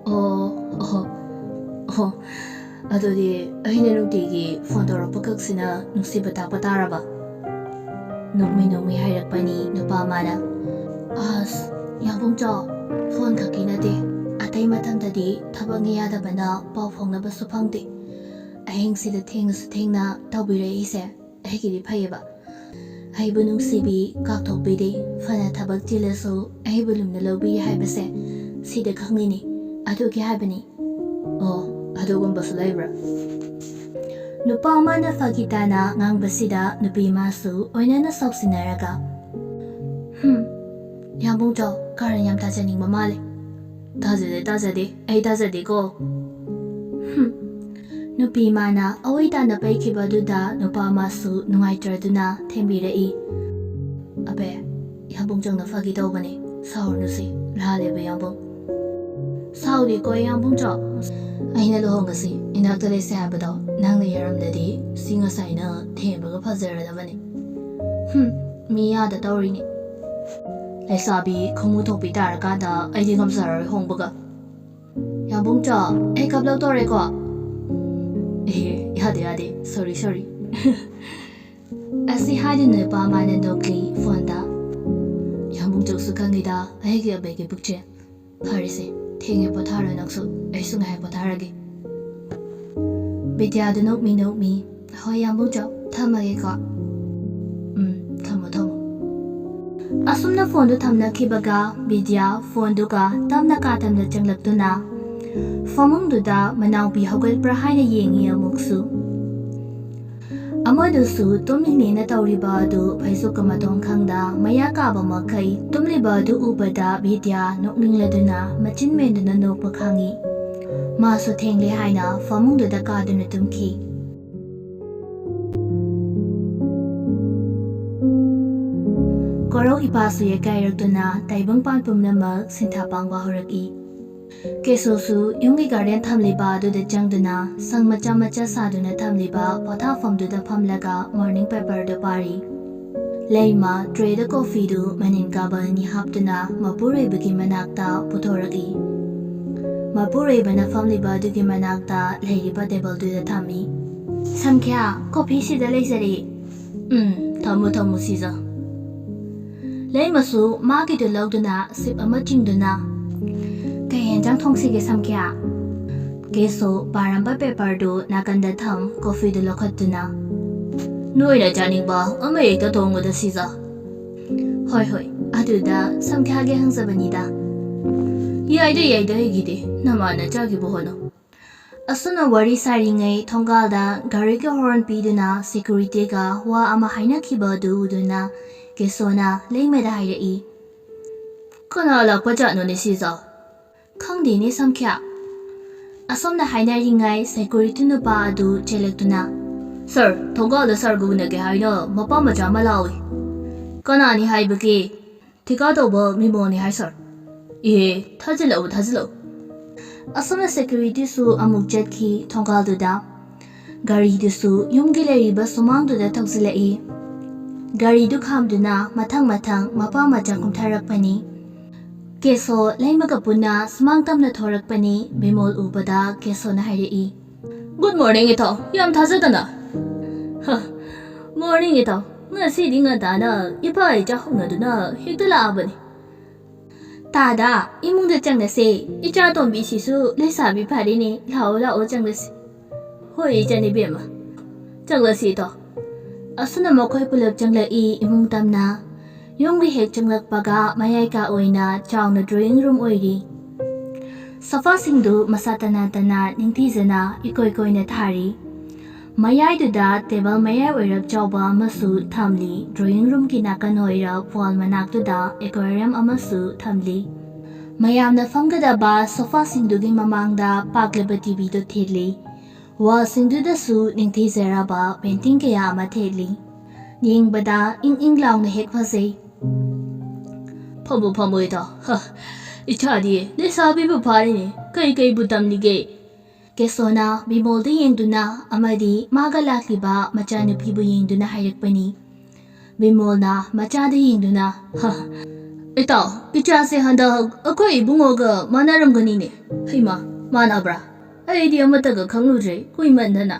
"ꯑꯣ, ꯑꯣ, ꯑꯣ, ꯑꯗꯨꯗꯤ ꯑꯩꯅ ꯅꯨꯡꯇꯤꯒꯤ ꯐꯣꯟ ꯇꯧꯔꯛꯄ ꯈꯛꯁꯤꯅ ꯅꯨꯡꯁꯤꯕ ꯇꯥꯛꯄ ꯇꯥꯔꯕ?" ꯅꯣꯛꯃꯤ ꯅꯣꯛꯃꯤ ꯍꯥꯏꯔꯛꯄꯅꯤ ꯅꯨꯄꯥ ꯑꯃꯅ꯫ "ꯑꯁ, ꯌꯥꯝꯕꯨꯡꯆꯧ, ꯐꯣꯟ ꯈꯛꯀꯤ ꯅꯠꯇꯦ, ꯑꯇꯩ ꯃꯇꯝꯗꯗꯤ ꯊꯕꯛꯅ ꯌꯥꯗꯕꯅ ꯄꯥꯎ ꯐꯥꯎꯅꯕꯁꯨ ꯐꯪꯗꯦ꯫ ꯑꯍꯤꯡꯁꯤꯗ ꯊꯦꯡꯅꯁꯨ ꯊꯦꯡꯅ ꯇꯧꯕꯤꯔꯛꯏꯁꯦ ꯑꯩꯒꯤꯗꯤ ꯐꯩꯌꯦꯕ꯫ ꯑꯩꯕꯨ ꯅꯨꯡꯁꯤꯕꯤ, ꯀꯥꯎꯊꯣꯛꯄꯤꯗꯦ, ꯐꯅ ꯊꯕꯛ ꯆꯤꯜꯂꯁꯨ ꯑꯩꯕꯨ ꯂꯨꯝꯅ ꯂꯧꯕꯤ ꯍꯥꯏꯕꯁꯦ ꯁꯤꯗ ꯈꯪꯉꯤꯅꯤ꯫ ꯑꯗꯨꯒꯤ ꯍꯥꯏꯕꯅꯤ꯫" "ꯑꯣ, ꯑꯗꯨꯒꯨꯝꯕꯁꯨ ꯂꯩꯕ꯭ꯔꯥ?" ꯅꯨꯄꯥ ꯑꯃꯅ ꯐꯥꯒꯤ ꯇꯥꯅ ꯉꯥꯡꯕꯁꯤꯗ ꯅꯨꯄꯤ ꯑꯃꯁꯨ ꯑꯣꯏꯅꯅ ꯁꯥꯎꯁꯤꯟꯅꯔꯒ, "ꯍꯨꯝ, ꯌꯥꯝꯕꯨꯡꯆꯧ ꯀꯥꯔꯟ ꯌꯥꯝ ꯇꯥꯖꯅꯤꯡꯕ ꯃꯥꯜꯂꯦ꯫" "ꯇꯥꯖꯗꯦ, ꯇꯥꯖꯗꯦ, ꯑꯩ ꯇꯥꯖꯗꯦꯀꯣ꯫" "ꯍꯨꯝ꯫" ꯅꯨꯄꯤ ꯑꯃꯅ ꯑꯑꯣꯏ ꯇꯥꯅ ꯄꯩꯈꯤꯕ ꯑꯗꯨꯗ ꯅꯨꯄꯥ ꯑꯃꯁꯨ ꯅꯨꯡꯉꯥꯏꯇ꯭ꯔꯗꯨꯅ ꯊꯦꯝꯕꯤꯔꯛꯏ꯫ "ꯑꯕꯦ, ꯌꯥꯝꯕꯨꯡꯆꯧꯅ ꯐꯥꯒꯤ ꯇꯧꯕꯅꯦ, ꯁꯥꯎꯔꯨꯅꯨꯁꯤ, ꯂꯥꯜꯂꯦꯕ ꯌꯥꯝꯕꯨꯡ꯫" "ꯁꯥꯎꯗꯦꯀꯣ ꯌꯥꯝꯕꯨꯡꯆꯧ, ꯑꯩꯅ ꯂꯨꯍꯣꯡꯉꯁꯤ, ꯏꯅꯥꯛꯇ ꯂꯩꯁꯦ ꯍꯥꯏꯕꯗꯣ ꯅꯪꯅ ꯌꯥꯔꯝꯗꯗꯤ ꯁꯤ ꯉꯁꯥꯏꯅ ꯊꯦꯝꯕꯒ ꯐꯖꯔꯗꯕꯅꯤ꯫ ꯍꯨꯝ, ꯃꯤ ꯌꯥꯗ ꯇꯧꯔꯤꯅꯤ꯫ ꯂꯩꯁꯥꯕꯤ ꯈꯣꯡꯎ ꯊꯣꯛꯄꯤ ꯇꯥꯔꯀꯥꯟꯗ ꯑꯩꯗꯤ ꯉꯝꯖꯔꯔꯣꯏ ꯍꯣꯡꯕꯒ꯫ ꯌꯥꯝꯕꯨꯡꯆꯧ, ꯑꯩ ꯀꯞ ꯂꯧꯇꯣꯔꯦꯀꯣ꯫" "ꯑꯦ, ꯌꯥꯗꯦ, ꯌꯥꯗꯦ, ꯁꯣꯔꯤ, ꯁꯣꯔꯤ꯫" ꯑꯁꯤ ꯍꯥꯏꯗꯨꯅ ꯅꯨꯄꯥ ꯑꯃꯅ ꯅꯣꯛꯂꯤ ꯐꯣꯟꯗ꯫ "ꯌꯥꯝꯕꯨꯡꯆꯧꯁꯨ ꯈꯪꯉꯤꯗ ꯑꯩꯒꯤ ꯑꯕꯦꯒꯤ ꯄꯨꯛꯆꯦꯜ꯫ ꯐꯔꯦꯁꯦ, ꯊꯦꯡꯉꯦ, ꯄꯣꯊꯥꯔꯣ ꯅꯪꯁꯨ, ꯑꯩꯁꯨ ꯉꯥꯏꯍꯥꯛ ꯄꯣꯊꯥꯔꯒꯦ꯫" ꯕꯤꯗ꯭ꯌꯥꯗꯨ ꯅꯣꯛꯃꯤ ꯅꯣꯛꯃꯤ, "ꯍꯣꯏ ꯌꯥꯝꯕꯨꯡꯆꯧ, ꯊꯝꯃꯒꯦꯀꯣ꯫" "ꯎꯝ, ꯊꯝꯃꯣ, ꯊꯝꯃꯣ꯫" ꯑꯁꯨꯝꯅ ꯐꯣꯟꯗꯨ ꯊꯝꯅꯈꯤꯕꯒ ꯕꯤꯗ꯭ꯌꯥ ꯐꯣꯟꯗꯨꯒ ꯇꯞꯅ ꯀꯥ ꯇꯞꯅ ꯆꯪꯂꯛꯇꯨꯅ ꯐꯃꯨꯡꯗꯨꯗ ꯃꯅꯥꯎꯄꯤ ꯍꯧꯒꯠꯄ꯭ꯔꯥ ꯍꯥꯏꯅ ꯌꯦꯡꯉꯤ ꯑꯃꯨꯛꯁꯨ꯫ ꯑꯃꯗꯨꯁꯨ ꯇꯨꯝꯃꯤꯅꯦꯅ ꯇꯧꯔꯤꯕ ꯑꯗꯨ ꯐꯩꯖꯨꯞꯀ ꯃꯇꯣꯟ ꯈꯪꯗ ꯃꯌꯥ ꯀꯥꯕ ꯃꯈꯩ ꯇꯨꯝꯂꯤꯕ ꯑꯗꯨ ꯎꯕꯗ ꯕꯤꯗ꯭ꯌꯥ ꯅꯣꯛꯅꯤꯡꯂꯗꯨꯅ ꯃꯆꯤꯟ ꯃꯦꯟꯗꯨꯅ ꯅꯣꯛꯄ ꯈꯥꯡꯉꯤ꯫ ꯃꯥꯁꯨ ꯊꯦꯡꯂꯦ ꯍꯥꯏꯅ ꯐꯃꯨꯡꯗꯨꯗ ꯀꯥꯗꯨꯅ ꯇꯨꯝꯈꯤ꯫ ꯏꯄꯥꯁꯨ ꯌꯩꯀꯥꯏꯔꯛꯇꯨꯅ ꯇꯥꯏꯕꯪꯄꯥꯟ ꯄꯨꯝꯅꯃꯛ ꯁꯤꯟꯊꯥ ꯄꯥꯡꯕ ꯍꯧꯔꯛꯏ꯫ ꯀꯦꯁꯣꯁꯨ ꯌꯨꯝꯒꯤ ꯒꯥꯔꯗꯦꯟ ꯊꯝꯂꯤꯕ ꯑꯗꯨꯗ ꯆꯪꯗꯨꯅ ꯁꯪ ꯃꯆꯥ ꯃꯆꯥ ꯁꯥꯗꯨꯅ ꯊꯝꯂꯤꯕ ꯄꯣꯊꯥꯐꯝꯗꯨꯗ ꯐꯝꯂꯒ ꯃꯣꯔꯅꯤꯡ ꯄꯦꯄꯔꯗꯨ ꯄꯥꯔꯤ꯫ ꯂꯩꯃ ꯇ꯭ꯔꯦꯗ ꯀꯣꯐꯤꯗꯨ ꯃꯅꯤꯟ ꯀꯥꯕ ꯑꯅꯤ ꯍꯥꯞꯇꯨꯅ ꯃꯄꯨꯔꯣꯏꯕꯒꯤ ꯃꯅꯥꯛꯇ ꯄꯨꯊꯣꯔꯛꯏ꯫ ꯃꯄꯨꯔꯣꯏꯕꯅ ꯐꯝꯂꯤꯕ ꯑꯗꯨꯒꯤ ꯃꯅꯥꯛꯇ ꯂꯩꯔꯤꯕ ꯇꯦꯕꯜꯗꯨꯗ ꯊꯝꯃꯤ꯫ "ꯁꯝꯈ꯭ꯌꯥ, ꯀꯣꯐꯤ ꯁꯤꯗ ꯂꯩꯖꯔꯦ꯫ ꯎꯝ, ꯊꯝꯃꯨ, ꯊꯝꯃꯨ, ꯁꯤꯖ꯫" ꯂꯩꯃꯁꯨ ꯃꯥꯒꯤꯗꯨ ꯂꯧꯗꯨꯅ ꯁꯤꯞ ꯑꯃ ꯆꯤꯡꯗꯨꯅ, "ꯀꯩ ꯌꯦꯟꯖꯥꯡ ꯊꯣꯡꯁꯤꯒꯦ, ꯁꯝꯈ꯭ꯌꯥ?" ꯀꯦꯁꯣ ꯄꯥꯔꯝꯕ ꯄꯦꯄꯔꯗꯨ ꯅꯥꯀꯟꯗ ꯊꯝ, ꯀꯣꯐꯤꯗꯨ ꯂꯧꯈꯠꯇꯨꯅ, "ꯅꯣꯏꯅ ꯆꯥꯅꯤꯡꯕ ꯑꯃ ꯍꯦꯛꯇ ꯊꯣꯡꯉꯨꯗ, ꯁꯤꯖ꯫" "ꯍꯣꯏ, ꯍꯣꯏ, ꯑꯗꯨꯗ ꯁꯝꯈ꯭ꯌꯥꯒꯤ ꯍꯪꯖꯕꯅꯤꯗ꯫" "ꯌꯥꯏꯗ, ꯌꯥꯏꯗ, ꯑꯩꯒꯤꯗꯤ ꯅꯃꯥꯅ ꯆꯥꯈꯤꯕ ꯍꯣꯠꯅꯧ꯫" ꯑꯁꯨꯝꯅ ꯋꯥꯔꯤ ꯁꯥꯔꯤꯉꯩ ꯊꯣꯡꯒꯥꯜꯗ ꯒꯥꯔꯤꯒꯤ ꯍꯣꯔꯟ ꯄꯤꯗꯨꯅ ꯁꯦꯀ꯭ꯌꯨꯔꯤꯇꯤꯒ ꯋꯥ ꯑꯃ ꯍꯥꯏꯅꯈꯤꯕ ꯑꯗꯨ ꯎꯗꯨꯅ ꯀꯦꯁꯣꯅ ꯂꯩꯃꯗ ꯍꯥꯏꯔꯛꯏ, "ꯀꯅꯥ ꯂꯥꯛꯄ ꯖꯥꯠꯅꯣꯅꯦ ꯁꯤꯖ?" "ꯈꯪꯗꯦꯅꯦ ꯁꯝꯈ꯭ꯌꯥ꯫" ꯑꯁꯣꯝꯅ ꯍꯥꯏꯅꯔꯤꯉꯩ ꯁꯦꯀ꯭ꯌꯨꯔꯤꯇꯤ ꯅꯨꯄꯥ ꯑꯗꯨ ꯆꯦꯜꯂꯛꯇꯨꯅ, "ꯁꯥꯔ, ꯊꯣꯡꯒꯥꯜꯗ ꯁꯥꯔꯒ ꯎꯅꯒꯦ ꯍꯥꯏꯅ ꯃꯄꯥ ꯃꯆꯥ ꯑꯃ ꯂꯥꯛꯎꯏ꯫" "ꯀꯅꯥꯅꯤ ꯍꯥꯏꯕꯒꯦ?" "ꯊꯤꯀꯥ ꯇꯧꯕ ꯃꯤꯃꯣꯅꯤ ꯍꯥꯏ, ꯁꯥꯔ꯫" "ꯑꯦ, ꯊꯥꯖꯤꯜꯂꯛꯎ, ꯊꯥꯖꯤꯜꯂꯛꯎ꯫" ꯑꯁꯨꯝꯅ ꯁꯦꯀ꯭ꯌꯨꯔꯤꯇꯤꯁꯨ ꯑꯃꯨꯛ ꯆꯠꯈꯤ ꯊꯣꯡꯒꯥꯜꯗꯨꯗ꯫ ꯒꯥꯔꯤꯗꯨꯁꯨ ꯌꯨꯝꯒꯤ ꯂꯩꯔꯤꯕ ꯁꯨꯃꯥꯡꯗꯨꯗ ꯊꯧꯖꯤꯜꯂꯛꯏ꯫ ꯒꯥꯔꯤꯗꯨ ꯈꯥꯝꯗꯨꯅ ꯃꯊꯪ ꯃꯊꯪ ꯃꯄꯥ ꯃꯆꯥ ꯀꯨꯝꯊꯔꯛꯄꯅꯤ꯫ ꯀꯦꯁꯣ ꯂꯩꯃꯒ ꯄꯨꯟꯅ ꯁꯨꯃꯥꯡ ꯇꯝꯅ ꯊꯣꯔꯛꯄꯅꯤ꯫ ꯕꯤꯃꯣꯜ ꯎꯕꯗ ꯀꯦꯁꯣꯅ ꯍꯥꯏꯔꯛꯏ, "ꯒꯨꯗ ꯃꯣꯔꯅꯤꯡ ꯏꯇꯥꯎ, ꯌꯥꯝ ꯊꯥꯖꯗꯅ꯫" "ꯍ, ꯃꯣꯔꯅꯤꯡ ꯏꯇꯥꯎ, ꯉꯁꯤꯗꯤ ꯉꯟꯇꯥꯅ ꯏꯄꯥ ꯏꯆꯥ ꯍꯧꯅꯗꯨꯅ ꯍꯦꯛꯇ ꯂꯥꯛꯑꯕꯅꯤ꯫" "ꯇꯥꯗ, ꯏꯃꯨꯡꯗ ꯆꯪꯂꯁꯦ, ꯏꯆꯥ ꯇꯣꯝꯕꯤꯁꯤꯁꯨ ꯂꯩꯁꯥꯕꯤ ꯐꯥꯔꯦꯅꯦ, ꯂꯥꯛꯑꯣ, ꯂꯥꯛꯑꯣ, ꯆꯪꯂꯁꯤ꯫" "ꯍꯣꯏ ꯏꯆꯟ ꯏꯕꯦꯝꯃ, ꯆꯪꯂꯁꯤ ꯏꯇꯥꯎ꯫" ꯑꯁꯨꯝꯅ ꯃꯈꯣꯏ ꯄꯨꯂꯞ ꯆꯪꯂꯛꯏ ꯏꯃꯨꯡ ꯇꯝꯅ꯫ ꯌꯨꯝꯒꯤ ꯍꯦꯛ ꯆꯪꯂꯛꯄꯒ ꯃꯌꯥꯏ ꯀꯥ ꯑꯣꯏꯅ ꯆꯥꯎꯅ ꯗ꯭ꯔꯣꯌꯤꯡ ꯔꯨꯝ ꯑꯣꯏꯔꯤ꯫ ꯁꯣꯐꯥꯁꯤꯡꯗꯨ ꯃꯁꯥ ꯇꯅꯥ ꯇꯅꯥ ꯅꯤꯡꯊꯤꯖꯅ ꯏꯀꯣꯏ ꯀꯣꯏꯅ ꯊꯥꯔꯤ꯫ ꯃꯌꯥꯏꯗꯨꯗ ꯇꯦꯕꯜ ꯃꯌꯥꯏ ꯑꯣꯏꯔꯞ ꯆꯥꯎꯕ ꯑꯃꯁꯨ ꯊꯝꯂꯤ꯫ ꯗ꯭ꯔꯣꯌꯤꯡ ꯔꯨꯝꯒꯤ ꯅꯥꯀꯟ ꯑꯣꯏꯔꯞ ꯋꯥꯜ ꯃꯅꯥꯛꯇꯨꯗ ꯑꯦꯀ꯭ꯋꯥꯔꯤꯌꯝ ꯑꯃꯁꯨ ꯊꯝꯂꯤ꯫ ꯃꯌꯥꯝꯅ ꯐꯝꯒꯗꯕ ꯁꯣꯐꯥꯁꯤꯡꯗꯨꯒꯤ ꯃꯃꯥꯡꯗ ꯄꯥꯛꯂꯕ ꯇꯤꯚꯤꯗꯨ ꯊꯤꯜꯂꯤ꯫ ꯋꯥꯜꯁꯤꯡꯗꯨꯗꯁꯨ ꯅꯤꯡꯊꯤꯖꯔꯕ ꯄꯦꯟꯇꯤꯡ ꯀꯌꯥ ꯑꯃ ꯊꯦꯠꯂꯤ꯫ ꯌꯦꯡꯕꯗ ꯏꯪ ꯏꯪ ꯂꯥꯎꯅ ꯍꯦꯛ ꯐꯖꯩ꯫ "ꯐꯕꯨ ꯐꯝꯃꯣꯏꯗ, ꯍ, ꯏꯆꯥꯗꯤ ꯂꯩꯁꯥꯕꯤꯕꯨ ꯐꯥꯔꯤꯅꯦ, ꯀꯩ ꯀꯩꯕꯨ ꯇꯝꯂꯤꯒꯦ?" ꯀꯦꯁꯣꯅ ꯕꯤꯃꯣꯜꯗ ꯌꯦꯡꯗꯨꯅ ꯑꯃꯗꯤ ꯃꯥꯒ ꯂꯥꯛꯂꯤꯕ ꯃꯆꯥꯅꯨꯄꯤꯕꯨ ꯌꯦꯡꯗꯨꯅ ꯍꯥꯏꯔꯛꯄꯅꯤ꯫ ꯕꯤꯃꯣꯜꯅ ꯃꯆꯥꯗ ꯌꯦꯡꯗꯨꯅ, "ꯍ, ꯏꯇꯥꯎ, ꯏꯆꯥꯁꯦ ꯍꯟꯗꯛ ꯑꯩꯈꯣꯏ ꯏꯕꯨꯡꯉꯣꯒ ꯃꯥꯟꯅꯔꯝꯒꯅꯤꯅꯦ꯫ ꯍꯩꯃꯥ, ꯃꯥꯟꯅꯕ꯭ꯔꯥ? ꯑꯩꯗꯤ ꯑꯃꯠꯇꯒ ꯈꯪꯂꯨꯗ꯭ꯔꯦ, ꯀꯨꯏꯃꯟꯗꯅ꯫"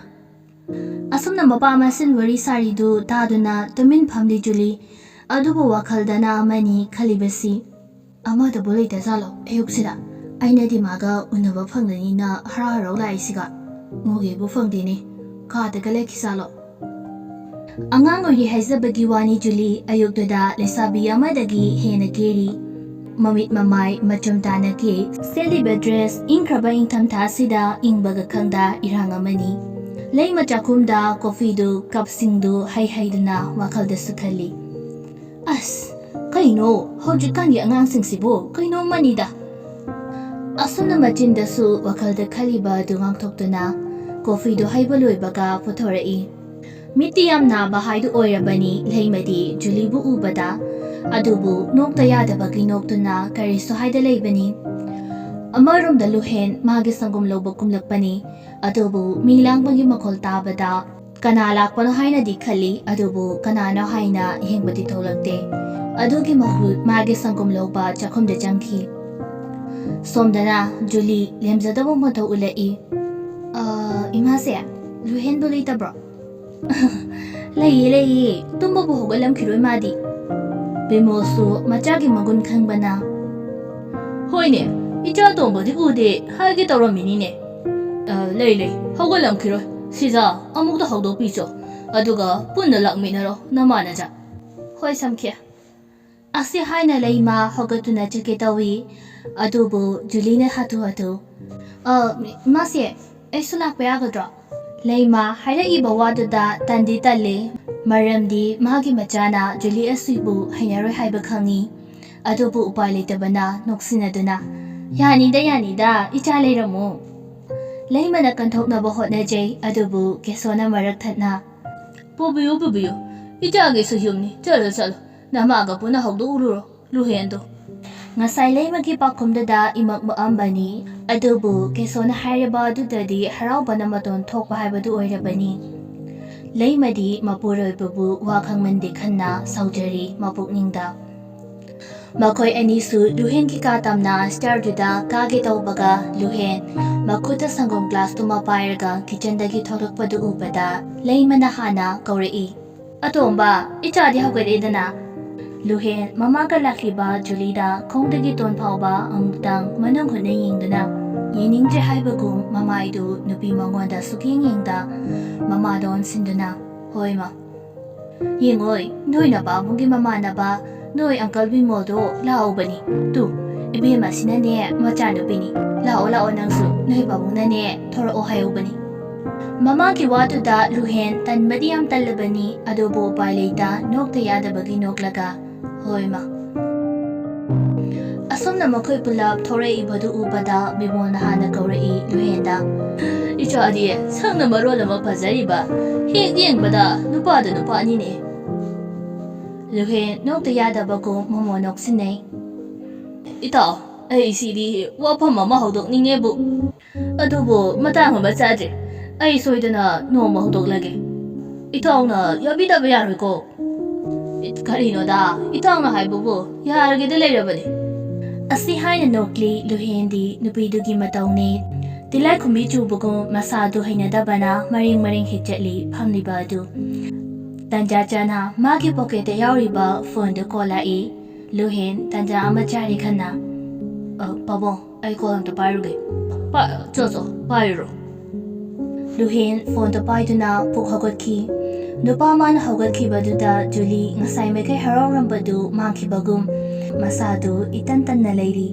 ꯑꯁꯨꯝꯅ ꯃꯄꯥ ꯃꯁꯦꯟ ꯋꯥꯔꯤ ꯁꯥꯔꯤꯗꯨ ꯇꯥꯗꯨꯅ ꯇꯨꯃꯤꯟ ꯐꯝꯂꯤ ꯖꯨꯂꯤ꯫ ꯑꯗꯨꯕꯨ ꯋꯥꯈꯜꯗꯅ ꯑꯃꯅꯤ ꯈꯜꯂꯤꯕꯁꯤ, "ꯑꯃꯗꯕꯨ ꯂꯩꯇꯖꯥꯠꯂꯣ ꯑꯌꯨꯛꯁꯤꯗ? ꯑꯩꯅꯗꯤ ꯃꯥꯒ ꯎꯅꯕ ꯐꯪꯒꯅꯤꯅ ꯍꯔꯥꯎ ꯍꯔꯥꯎ ꯂꯥꯛꯏꯁꯤꯒ ꯎꯒꯦꯕꯨ ꯐꯪꯗꯦꯅꯦ, ꯀꯥꯗꯒ ꯂꯩꯈꯤꯖꯥꯠꯂꯣ?" ꯑꯉꯥꯡ ꯑꯣꯏꯔꯤ ꯍꯥꯏꯖꯕꯒꯤ ꯋꯥꯅꯤ ꯖꯨꯂꯤ, ꯑꯌꯨꯛꯇꯨꯗ ꯂꯩꯁꯥꯕꯤ ꯑꯃꯗꯒꯤ ꯍꯦꯟꯅ ꯀꯦꯔꯤ꯫ ꯃꯃꯤꯠ ꯃꯃꯥꯏ ꯃꯆꯨꯝ ꯇꯥꯅ ꯀꯦ, ꯁꯦꯠꯂꯤꯕ ꯗ꯭ꯔꯦꯁ ꯏꯪꯈ꯭ꯔꯕ ꯏꯪꯊꯝꯊꯥꯁꯤꯗ ꯏꯪꯕꯒ ꯈꯪꯗ ꯏꯔꯥꯡ ꯑꯃꯅꯤ꯫ ꯂꯩꯃ ꯆꯥꯛꯈꯨꯝꯗ ꯀꯣꯐꯤꯗꯨ ꯀꯞꯁꯤꯡꯗꯨ ꯍꯩ ꯍꯩꯗꯨꯅ ꯋꯥꯈꯜꯗꯁꯨ ꯈꯜꯂꯤ꯫ "ꯑꯁ, ꯀꯩꯅꯣ ꯍꯧꯖꯤꯛꯀꯥꯟꯒꯤ ꯑꯉꯥꯡꯁꯤꯡꯁꯤꯕꯨ? ꯀꯩꯅꯣꯝꯃꯅꯤꯗ꯫" ꯑꯁꯨꯝꯅ ꯃꯆꯤꯟꯗꯁꯨ ꯋꯥꯈꯜꯗ ꯈꯜꯂꯤꯕ ꯑꯗꯨ ꯉꯥꯡꯊꯣꯛꯇꯨꯅ ꯀꯣꯐꯤꯗꯨ ꯍꯩꯕ ꯂꯣꯏꯕꯒ ꯄꯨꯊꯣꯔꯛꯏ꯫ ꯃꯤꯠꯇꯤ ꯌꯥꯝ ꯅꯥꯕ ꯍꯥꯏꯗꯨ ꯑꯣꯏꯔꯕꯅꯤ ꯂꯩꯃꯗꯤ ꯖꯨꯂꯤꯕꯨ ꯎꯕꯗ, ꯑꯗꯨꯕꯨ ꯅꯣꯛꯇ ꯌꯥꯗꯕꯒꯤ ꯅꯣꯛꯇꯨꯅ ꯀꯔꯤꯁꯨ ꯍꯥꯏꯗ ꯂꯩꯕꯅꯤ꯫ ꯑꯃꯔꯣꯝꯗ ꯂꯨꯍꯦꯟ ꯃꯥꯒꯤ ꯁꯪꯒꯣꯝ ꯂꯧꯕ ꯀꯨꯝꯂꯛꯄꯅꯤ, ꯑꯗꯨꯕꯨ ꯃꯤ ꯂꯥꯡꯕꯒꯤ ꯃꯈꯣꯜ ꯇꯥꯕꯗ ꯀꯅꯥ ꯂꯥꯛꯄꯅꯣ ꯍꯥꯏꯅꯗꯤ ꯈꯜꯂꯤ, ꯑꯗꯨꯕꯨ ꯀꯅꯥꯅꯣ ꯍꯥꯏꯅ ꯌꯦꯡꯕꯗꯤ ꯊꯣꯛꯂꯛꯇꯦ꯫ ꯑꯗꯨꯒꯤ ꯃꯍꯨꯠ ꯃꯥꯒꯤ ꯁꯪꯒꯣꯝ ꯂꯧꯕ ꯆꯥꯛꯈꯨꯝꯗ ꯆꯪꯈꯤ꯫ ꯁꯣꯝꯗꯅ ꯖꯨꯂꯤ ꯂꯦꯝꯖꯗꯕ ꯃꯇꯧ ꯎꯠꯂꯛꯏ꯫ "ꯑ, ꯏꯃꯥꯁꯦ, ꯂꯨꯍꯦꯟꯕꯨ ꯂꯩꯇꯕ꯭ꯔꯣ?" "ꯂꯩꯌꯦ, ꯂꯩꯌꯦ, ꯇꯨꯝꯕꯕꯨ ꯍꯧꯒꯠꯂꯝꯈꯤꯔꯣꯏ ꯃꯥꯗꯤ꯫" ꯕꯤꯃꯣꯜꯁꯨ ꯃꯆꯥꯒꯤ ꯃꯒꯨꯟ ꯈꯪꯕꯅ, "ꯍꯣꯏꯅꯦ, ꯏꯆꯥ ꯇꯣꯝꯕꯗꯤ ꯎꯗꯦ ꯍꯥꯏꯒꯦ ꯇꯧꯔꯝꯃꯤꯅꯤꯅꯦ꯫" "ꯑ, ꯂꯩ, ꯂꯩ, ꯍꯧꯒꯠꯂꯝꯈꯤꯔꯣꯏ꯫ ꯁꯤꯖꯥ, ꯑꯃꯨꯛꯇ ꯍꯧꯗꯣꯛꯄꯤꯆꯣ, ꯑꯗꯨꯒ ꯄꯨꯟꯅ ꯂꯥꯛꯃꯤꯟꯅꯔꯣ ꯅꯃꯥꯅꯖ꯫" "ꯍꯣꯏ ꯁꯝꯈꯤꯌꯥ꯫" ꯑꯁꯤ ꯍꯥꯏꯅ ꯂꯩꯃ ꯍꯧꯒꯠꯇꯨꯅ ꯆꯠꯀꯦ ꯇꯧꯏ꯫ ꯑꯗꯨꯕꯨ ꯖꯨꯂꯤꯅ ꯍꯥꯊꯨ ꯍꯥꯊꯨ, "ꯑ, ꯃꯥꯁꯦ, ꯑꯩꯁꯨ ꯂꯥꯛꯄ ꯌꯥꯒꯗ꯭ꯔꯣ?" ꯂꯩꯃ ꯍꯥꯏꯔꯛꯏꯕ ꯋꯥꯗꯨꯗ ꯇꯟꯗꯤ ꯇꯜꯂꯦ, ꯃꯔꯝꯗꯤ ꯃꯥꯒꯤ ꯃꯆꯥꯅ ꯖꯨꯂꯤ ꯑꯁꯤꯕꯨ ꯍꯩꯅꯔꯣꯏ ꯍꯥꯏꯕ ꯈꯪꯏ꯫ ꯑꯗꯨꯕꯨ ꯎꯄꯥꯏ ꯂꯩꯇꯕꯅ ꯅꯣꯛꯁꯤꯟꯅꯗꯨꯅ, "ꯌꯥꯅꯤꯗ, ꯌꯥꯅꯤꯗ, ꯏꯆꯥ ꯂꯩꯔꯝꯃꯨ꯫" ꯂꯩꯃꯅ ꯀꯟꯊꯣꯛꯅꯕ ꯍꯣꯠꯅꯖꯩ, ꯑꯗꯨꯕꯨ ꯀꯦꯁꯣꯅ ꯃꯔꯛ ꯊꯠꯅ, "ꯄꯨꯕꯤꯌꯨ, ꯄꯨꯕꯤꯌꯨ, ꯏꯆꯥꯒꯤꯁꯨ ꯌꯨꯝꯅꯤ, ꯆꯠꯂꯣ, ꯆꯠꯂꯣ, ꯅꯃꯥꯒ ꯄꯨꯟꯅ ꯍꯧꯗꯣꯛꯎꯔꯨꯔꯣ, ꯂꯨꯍꯦꯟꯗꯣ꯫ ꯉꯁꯥꯏ ꯂꯩꯃꯒꯤ ꯄꯥꯎꯈꯨꯝꯗꯨꯗ ꯏꯃꯛ ꯃꯛꯑꯝꯕꯅꯤ꯫ ꯑꯗꯨꯕꯨ ꯀꯦꯁꯣꯅ ꯍꯥꯏꯔꯤꯕ ꯑꯗꯨꯗꯗꯤ ꯍꯔꯥꯎꯕꯅ ꯃꯇꯣꯟ ꯊꯣꯛꯄ ꯍꯥꯏꯕꯗꯨ ꯑꯣꯏꯔꯕꯅꯤ꯫ ꯂꯩꯃꯗꯤ ꯃꯄꯨꯔꯣꯏꯕꯕꯨ ꯋꯥ ꯈꯪꯃꯟꯗꯦ ꯈꯟꯅ ꯁꯥꯎꯖꯔꯤ ꯃꯄꯨꯛꯅꯤꯡꯗ꯫ ꯃꯈꯣꯏ ꯑꯅꯤꯁꯨ ꯂꯨꯍꯦꯟꯒꯤ ꯀꯥ ꯇꯝꯅ ꯁ꯭ꯇꯤꯌꯔꯗꯨꯗ ꯀꯥꯒꯦ ꯇꯧꯕꯒ, ꯂꯨꯍꯦꯟ ꯃꯈꯨꯠꯇ ꯁꯪꯒꯣꯝ ꯒ꯭ꯂꯥꯁꯇꯨꯃ ꯄꯥꯏꯔꯒ ꯀꯤꯆꯟꯗꯒꯤ ꯊꯣꯛꯂꯛꯄꯗꯨ ꯎꯕꯗ ꯂꯩꯃꯅ ꯍꯥꯟꯅ ꯀꯧꯔꯛꯏ, "ꯑꯇꯣꯝꯕ, ꯏꯆꯥꯗꯤ ꯍꯧꯒꯠꯂꯦꯗꯅ?" ꯂꯨꯍꯦꯟ ꯃꯃꯥꯒ ꯂꯥꯛꯂꯤꯕ ꯖꯨꯂꯤꯗ ꯈꯣꯡꯗꯒꯤ ꯇꯣꯟ ꯐꯥꯎꯕ ꯑꯃꯨꯛꯇꯪ ꯃꯅꯨꯡ ꯍꯨꯠꯅ ꯌꯦꯡꯗꯨꯅ, ꯌꯦꯡꯅꯤꯡꯗ꯭ꯔꯦ ꯍꯥꯏꯕꯒꯨꯝ ꯃꯃꯥꯏꯗꯨ ꯅꯨꯄꯤ ꯃꯉꯣꯟꯗ ꯁꯨꯛꯌꯦꯡ ꯌꯦꯡꯗ, ꯃꯃꯥꯗ ꯑꯣꯟꯁꯤꯟꯗꯨꯅ, "ꯍꯣꯏ ꯃꯥ꯫ ꯌꯦꯡꯉꯣꯏ, ꯅꯣꯏ ꯅꯄꯥꯕꯨꯡꯒꯤ ꯃꯃꯥꯟꯅꯕ, ꯅꯣꯏ ꯑꯪꯀꯜ ꯕꯤꯃꯣꯜꯗꯣ ꯂꯥꯛꯎꯕꯅꯤ꯫ ꯇꯨ, ꯏꯕꯦꯝꯃꯁꯤꯅꯅꯦ ꯃꯆꯥꯅꯨꯄꯤꯅꯤ꯫ ꯂꯥꯛꯑꯣ, ꯂꯥꯛꯑꯣ, ꯅꯪꯁꯨ ꯅꯣꯏ ꯄꯥꯕꯨꯡꯅꯅꯦ ꯊꯣꯔꯛꯑꯣ ꯍꯥꯏꯍꯧꯕꯅꯤ"꯫ ꯃꯃꯥꯒꯤ ꯋꯥꯗꯨꯗ ꯂꯨꯍꯦꯟ ꯇꯟꯕꯗꯤ ꯌꯥꯝ ꯇꯜꯂꯕꯅꯤ, ꯑꯗꯨꯕꯨ ꯎꯄꯥꯏ ꯂꯩꯇ ꯅꯣꯛꯇ ꯌꯥꯗꯕꯒꯤ ꯅꯣꯛꯂꯒ, "ꯍꯣꯏ ꯃꯥ"꯫ ꯑꯁꯨꯝꯅ ꯃꯈꯣꯏ ꯄꯨꯂꯞ ꯊꯣꯔꯛꯏꯕꯗꯨ ꯎꯕꯗ ꯕꯤꯃꯣꯜꯅ ꯍꯥꯟꯅ ꯀꯧꯔꯛꯏ ꯂꯨꯍꯦꯟꯗ, "ꯏꯆꯥꯗꯤ ꯁꯛꯅ ꯃꯔꯣꯜ ꯑꯃ ꯐꯖꯔꯤꯕ, ꯍꯦꯛ ꯌꯦꯡꯕꯗ ꯅꯨꯄꯥꯗ ꯅꯨꯄꯥꯅꯤꯅꯦ"꯫ ꯂꯨꯍꯦꯟ ꯅꯣꯛꯇ ꯌꯥꯗꯕꯒꯨꯝ ꯃꯃꯣꯟ ꯅꯣꯛꯁꯤꯟꯅꯩ꯫ "ꯏꯇꯥꯎ, ꯑꯩ ꯁꯤꯗꯤ ꯋꯥꯐꯝ ꯑꯃ ꯍꯧꯗꯣꯛꯅꯤꯡꯉꯦꯕꯨ, ꯑꯗꯨꯕꯨ ꯃꯇꯥꯡ ꯑꯃ ꯆꯥꯗ꯭ꯔꯤ꯫ ꯑꯩ ꯁꯣꯏꯗꯅ ꯅꯣꯡꯃ ꯍꯧꯗꯣꯛꯂꯒꯦ꯫ ꯏꯇꯥꯎꯅ ꯌꯥꯕꯤꯗꯕ ꯌꯥꯔꯣꯏꯀꯣ"꯫ "ꯀꯔꯤꯅꯣꯗ, ꯏꯇꯥꯎꯅ ꯍꯥꯏꯕꯕꯨ ꯌꯥꯔꯒꯦꯗ ꯂꯩꯔꯕꯅꯤ"꯫ ꯑꯁꯤ ꯍꯥꯏꯅ ꯅꯣꯛꯂꯤ ꯂꯨꯍꯦꯟꯗꯤ ꯅꯨꯄꯤꯗꯨꯒꯤ ꯃꯇꯧꯅꯤ꯫ ꯇꯤꯜꯂꯥꯏꯈꯨꯝꯕꯤ ꯆꯨꯕꯒꯨꯝ ꯃꯁꯥꯗꯨ ꯍꯩꯅꯗꯕꯅ ꯃꯔꯦꯡ ꯃꯔꯦꯡ ꯍꯦꯛ ꯆꯠꯂꯤ ꯐꯝꯂꯤꯕ ꯑꯗꯨ꯫ ꯇꯟꯖꯥ ꯆꯥꯅ ꯃꯥꯒꯤ ꯄꯣꯀꯦꯠꯇ ꯌꯥꯎꯔꯤꯕ ꯐꯣꯟꯗꯨ ꯀꯣꯜ ꯂꯥꯛꯏ꯫ ꯂꯨꯍꯦꯟ ꯇꯟꯖꯥ ꯑꯃ ꯆꯥꯔꯤ ꯈꯟꯅ, "ꯑ, ꯄꯥꯕꯨꯡ, ꯑꯩ ꯀꯣꯜ ꯑꯝꯇ ꯄꯥꯏꯔꯨꯒꯦ"꯫ "ꯄꯥ-, ꯆꯣ, ꯆꯣ, ꯄꯥꯏꯔꯨꯔꯣ"꯫ ꯂꯨꯍꯦꯟ ꯐꯣꯟꯗꯣ ꯄꯥꯏꯗꯨꯅ ꯄꯨꯛ ꯍꯧꯒꯠꯈꯤ꯫ ꯅꯨꯄꯥ ꯃꯥꯅ ꯍꯧꯒꯠꯈꯤꯕꯗꯨꯗ ꯖꯨꯂꯤ ꯉꯁꯥꯏ ꯃꯈꯩ ꯍꯔꯥꯎꯔꯝꯕꯗꯨ ꯃꯥꯡꯈꯤꯕꯒꯨꯝ ꯃꯁꯥꯗꯨ ꯏꯇꯟ ꯇꯟꯅ ꯂꯩꯔꯤ꯫